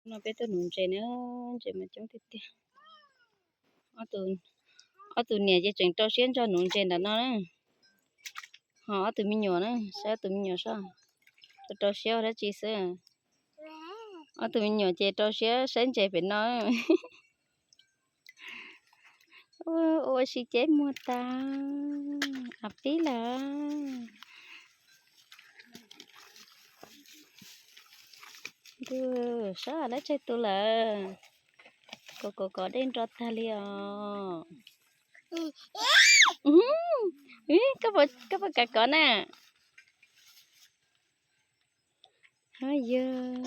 No peb tuaj nuv ntses na, ntses mas coob tiag tiag. Ob tug niam ces tseem rau siab ntso nuv ntses ntawm no na. Ho ob tug me nyuam na, saib ob tug me nyuam soj, rau rau siab ua dab tsi xwb. Ob tug me nyuam ces rau siab saib ntses pem no. Ua si ceb muag tas, av pib lawm. Ntuj, sab lawv tseg tu lawm. Kov kov kov dej nro tag li os. Koj puas kav kov na? Yog.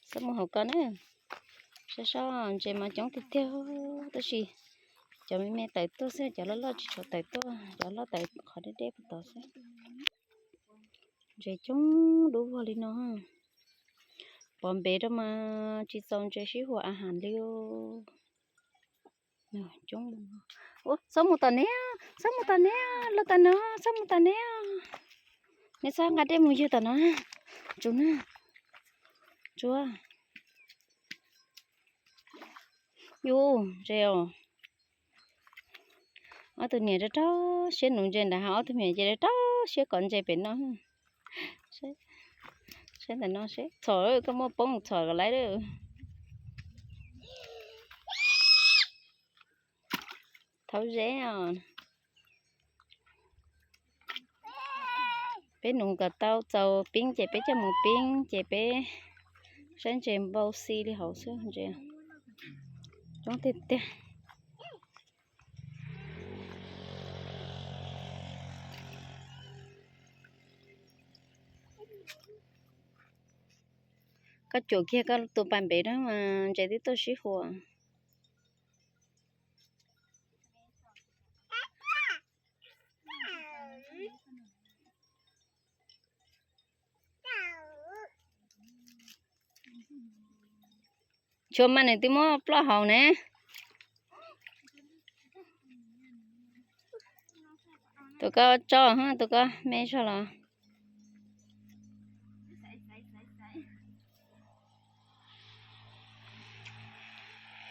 Txhob mus hauv ko na. Sab sab ntses mas coob tiag tiag, tab sis cov me me tawm tuaj xwb, cov loj loj tsis tshua tawm tuaj, cov loj tawm qhov deb deb puag tod xwb. Ntses coob dub vog li no. Pov npev rau mas tsis txaus ntses sib huam a has li. Txhob mus tom neb, txhob mus tom neb, los tom no, txhob mus tom neb. Neb txhob nqa dej mus ywg tom no. Tsuav na, tsuav. Yus, ntses os. Ob tug niam rau rau siab nuv ntses ntawd, ho ob tug me nyuam ces rau rau siab kov ntses pem no. Saib ntawm no seb, txhom, koj muaj poob txhom kom lawv. Thaub zeb os. Peb nuv kom tau txaus pib ces peb coj mus pib ces peb saib ntses npau xi li hauv xwb ntses. Coob tiag tiag. Koj cuam kiag koj tus pas npev na mas ntses twb tuaj sib huam. Tshuav mas nws twb muab ploj haus ne. Tus koj tso, tus koj me zog los.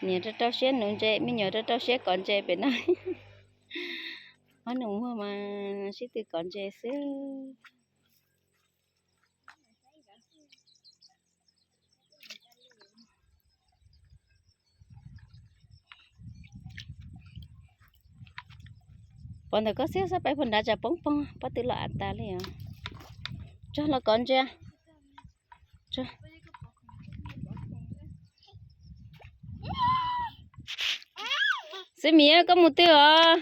Niam rau rau siab nuv ntses, me nyuam rau rau siab kov ntses pem no. Ob nus muag mas sib tw kov ntses xwb. Pov ntawm koj xwb, xab pais puag nrad tsam poob poog, pob tw los av tas li os. Tso los kov ntses. Xwb Mim, koj mus twg os?